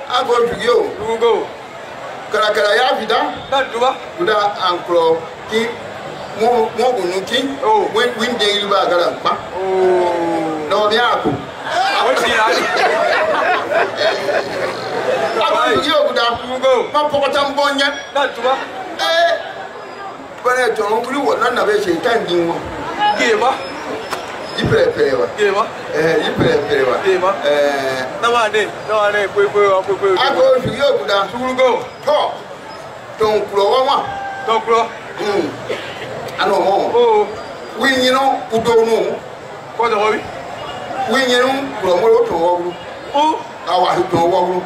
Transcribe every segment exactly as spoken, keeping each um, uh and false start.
A ko jugi o. Jugu. Karakara ya fita. Na duba. Kuda ankuro ki mo mo gunu ki. Oh. Win win de ilba gara pa. Oh. No mi aku. What's he like? A ko jugi o kuda. Jugu. Ma pokota mbonya. Na duba. Eh. Bana tɔn kuli wala na be se tan din wa. Geba. Yi pere pere wa. Geba. Eh, yi pere pere wa. Geba. Eh. Na wa ne, na wa ne, kwe kwe wa, kwe kwe. A ko jugi o kuda. Jugu. To. Tɔn kuro wa ma. Tɔn kuro. Hmm. Ano mo. Oh. Wi nyino u do no. Ko do wi. Wi nyino kuro mo to wa. Oh. A wa to wa.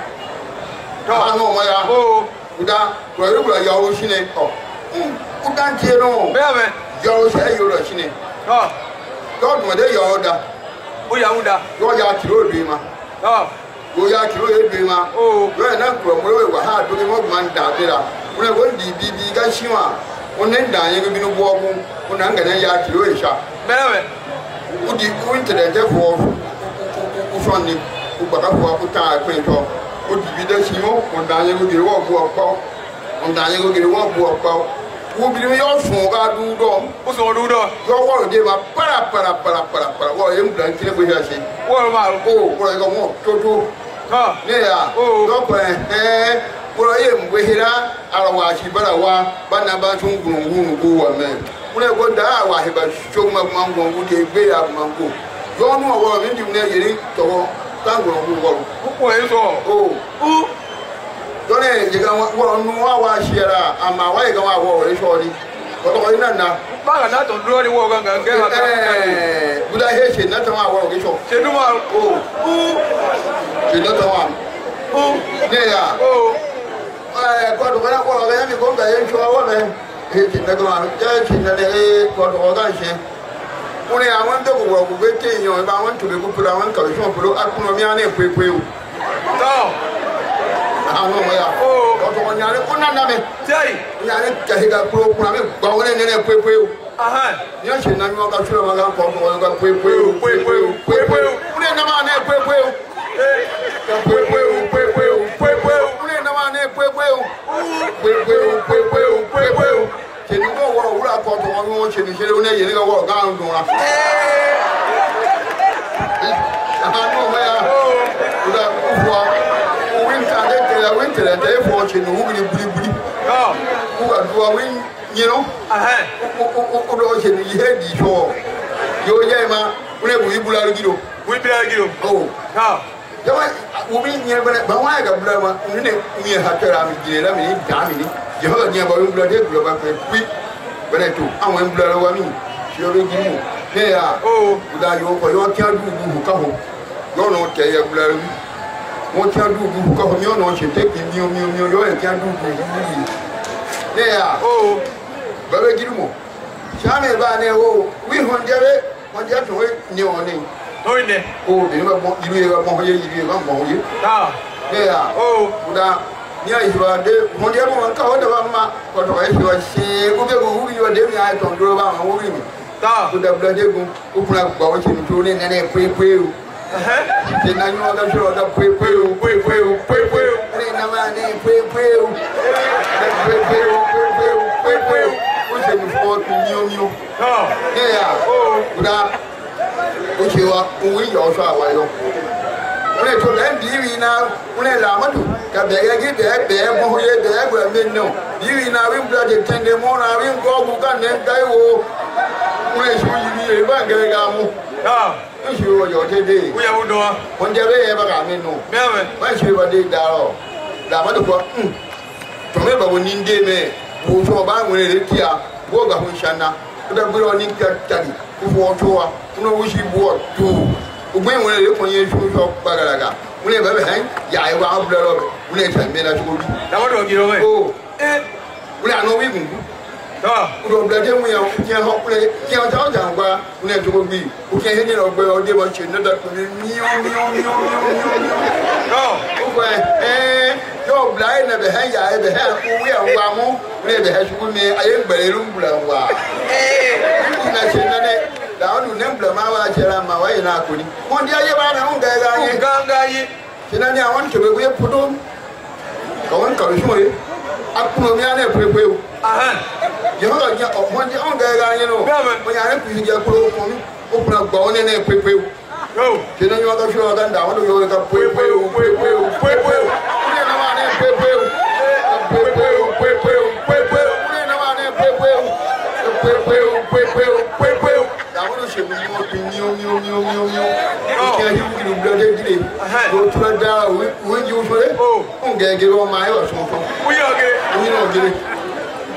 To. Ano mo ya. Oh. Kuda, kura yiri kura yawro sinɛ, ɔ. Hmm, kuda n tiɛ nɔ. Bɛ mɛ. Yawro sɛ yawro sinɛ. Ɔ. Dɔw tuma de yawro da. O yawro da. Dɔw y'a tiro de ma. Ɔ. O y'a tiro ye de ma. O. Dɔw yɛ na kura mɔlɔ ye wa ha dɔgɔ mɔ man da de la. Kuna ko di bi bi ka si ma. O ne da ye bi no bɔ ko. Kuna n kana y'a tiro ye sa. Bɛ mɛ. U di u intɛrɛtɛ fɔ u sɔnni u baga fɔ u taa kpɛntɔ. U di bi da simo u daa yɛ u giri wɔ buɔ kpɔ. U daa yɛ u giri wɔ buɔ kpɔ. U biri yɔ sɔn ka du dɔ. U sɔn du dɔ. Yɔ wɔ de ma para para para para para wɔ ye n bila n tire ko ya se. Wɔ ma. O wɔ ye ka mɔ to to. Ha. Ne ya. O. Dɔ ko ɛ ɛ wɔ ye n wehera. Ara wa si bara wa ba na ba sun gun gun gun wa mɛ. Muna ko da wa he ba so ma mango ngu de gbe ya mango. Yo nu wa mi di ne yeri to ka gun gun wa. Ko e so. O. U. Dole je ga wa nu wa wa si ara ama wa ga wa wa e so ni. Ko to ina na. Ba ga na to duro ni wa ga ga ga. Eh, buda he se na to wa wa e so. Se du ma. O. U. Se na to wa. U. Ne ya. O. Ɛɛ, kɔdɔgɔya kɔrɔ, bɛ mi ko nka ye n sɔrɔ wɔ mɛ. Ee, ti bɛ dɔrɔn, ee, ti bɛ, ee, kɔdɔgɔ ka n sɛ. Ko ne y'a ŋɔn tɛ ko wɔ, ko bɛ te yen, i b'a ŋɔn tobi ko pula, ŋɔn kabi sɔn polo, a kunɔ mi ane kwe kwe o. Tɔ. A n'o ma ya. Oo. Kɔdɔgɔ ɲaare ko na na mɛ. Tiɲɛ. Ɲaare ka hi ka kulo kuna mi gba wɛrɛ nɛnɛ kwe kwe o. Ahan. N y'a si na ɲɔgɔn ka sura ma ka kɔ mɔgɔ ka poyi poyi o, poyi poyi o, poyi poyi o. Ko ne nama ne poyi poyi o. Ka poyi poyi o, poyi poyi o, poyi poyi o. Ko ne nama ne poyi poyi o. Poyi poyi o, poyi poyi o, poyi poyi o. Cɛnni ko wɔrɔ wula kɔ tɔgɔ ɲɔgɔn cɛnni sɛlɛ ne yɛrɛ ka wɔrɔ kan dɔn na. Ahan, n'o ma ya. O la ko fɔ. O win ta de tɛ la, win tɛ la, tɛ fɔ cɛnni wuli buli buli. Ko ka duwa win. Nyɛnɔ. Ahɛn. O, o, o, o dɔgɔ cɛ ni ihe di sɔ. Yo, yɛ ma, o ne bu ibula gido. Bu ibula gido. O. Ha. Jama, o bi nyɛ bɛrɛ, ba wa ka bula ma, o ne, o ye ha tɛra mi dire la mi, da mi ni. Jehova nyɛ ba ibula de bula ba pe, pi. Bɛrɛ to, an wa ibula la wa mi. Yo be gimu. Ne ya. O. Uda yo ko yo kya du du ka ho. Yɔɔ nɔ tɛ yɛ gblɛru. Mɔ tia du du ka fɔ miɔ nɔ se te ki miɔ miɔ miɔ yɔɔ yɛ tia du du du du. Ne ya. Oo. Ba bɛ jiri mɔ. Sami ba ne o. Wi hɔnjɛ bɛ hɔnjɛ tɔ ye ne o ne. Tɔ ye ne. O de ba mɔ iru ye ba mɔ ye iru ye ba mɔ ye. Taa. Ne ya. Oo. Kuda ni a yi ba de hɔnjɛ mɔ ka o de ba ma. Kɔtɔ ye si ba se ko bɛ ko wuri yɔ de mi a tɔ duro ba ma wuri mi. Taa. Kuda bla de gun. U kuna gba o cɛnni to ne nɛnɛ pue pue o. Ɛhɛn. Te na ɲɔgɔn ka sɔrɔ ka pue pue o, pue pue o, pue pue o. Ne na ma ne pue pue o. Pue pue o, pue pue o, pue pue o. O cɛnni fɔ tu miɔ miɔ. Ɔ. Ne ya. O. Kuda. O cɛ wa, o wi yɔ sɔ a wa yɔ. O ne to lɛ bi wi na. Wune Lamadu, ka bɛgɛ gi bɛɛ bɛɛ mɔhu ye bɛɛ gura min nɔ. Yiri na wi bula de tende mɔ na wi gɔgu ka nɛ gai wo. Wune su yiri ye ba gɛ ga mu. Ah. N su wo yo te de. Uya u dɔn. Wunde be ye ba ga min nɔ. Mɛ mɛ. Ba su ba de da ro. Lamadu ko. Hmm. Tɔmɛ ba wo nin de mɛ. Wo so ba wune de tia. Wo ga hun shanna. Ko da gura ni ka tali. Ko fo to wa. Ko no wusi bo to. Ko gbe wune de ko ye su so ba ga ga. Wune bɛ bɛ hɛn, ya ye wa bula lɔ bɛ. Wune ta mɛ la cogo di? Dama dɔ giro mɛ. O. Eh. Wune a nɔ wi gun. Tɔ. Ko dɔ bula de mu ya, tiɲɛ hɔ, wune, tiɲɛ ta o ta gba, wune cogo di? O kɛ he ni lɔ gbɛ, o de ma cɛ, ne da ko mi, miɔ, miɔ, miɔ, miɔ, miɔ, miɔ. Tɔ. O ko, eh, yɔ bula ye ne bɛ hɛn, ya ye bɛ hɛn, ko wi a wa mu, wune bɛ hɛn cogo mi, a ye gbɛlɛ lu bula wa. Eh. Ko na cɛ ne ne, da o ne bula ma wa cɛ la ma wa ye na ko ni. Mo di a ye ba na, o ga ga ye. O ga ga ye. Sinani a wan kebe wiye pudum. Ka bi sɔn ye. A kunɔ mi a nɛ pepewu. Ahan. Jehova ka diɲɛ, ɔ, mɔ diɲɛ, ɔn gɛrɛ gɛrɛ ɲɛ nɔ. Bɛɛ mɛ. O y'a ne kusi jɛ kolo kɔmi. O kunna gba o nɛ nɛ pepewu. Yo. Cɛ na ɲɔgɔn ka sɔrɔ ka da, o de yɔrɔ ka pepewu, pepewu, pepewu. O nɛ na ma nɛ pepewu. Pepewu, pepewu, pepewu. O nɛ na ma nɛ pepewu. Pepewu, pepewu, pepewu. Dawuda sɛ miyo, miyo, miyo, miyo, miyo, miyo. Ɔ. Kɛ hi wuli wuli de gire. Ɛhɛn. Yo tura da, wi, wi ji usore. O. N gɛ gire o ma, e wa sɔn sɔn. O y'a gire. O y'a gire.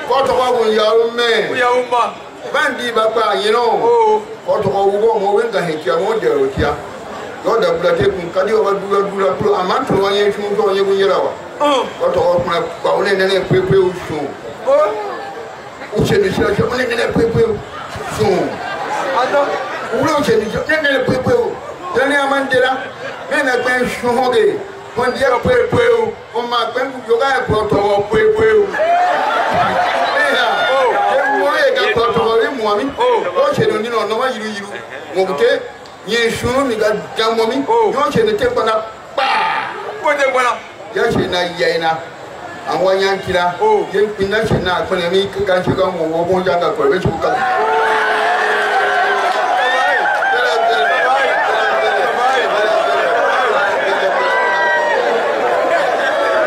Kɔ tɔgɔ kun yaru mɛ. O yaru ma. Ban di ba kpa yinɔ. O. Kɔ tɔgɔ wugo mɔ, wi n ka hin tia mɔ, dɛrɛ o tia. Yɔ da bula te kun, ka di o ba dula, dula, dula. A ma tɔgɔ ye sun, tɔgɔ ye kun yɛrɛ wa. Ɔ. Kɔ tɔgɔ kun na, ba o ne ne ne pe, pe o sun. O. U cɛ ni sira cɛ, o ne ne ne pepewu. Sun. Ata. U wula u cɛ ni sira, ne ne ne pepewu. Yanni a man dira, ne na kpɛn sun hɔ de. Fɔn diya pepewu. O ma kpɛn yoga ye kɔrɔtɔ pepewu. Ee ha. O. E mɔ ye ka kɔrɔtɔ ye mɔ mi. O. O cɛ ni nɔ, nɔ ma yiru yiru. Mɔ kute. Ɲɛ sunu mi ka jamɔ mi. O. Ɲɔ cɛ ni te kpana kpa. Ko te kpana. Ya cɛ na ya ina. An wa ɲan kira. O. Ye pinna cɛ na kpana mi ka kan cɛ ka mɔ wo bon ja ka kɔrɔ be cu ka.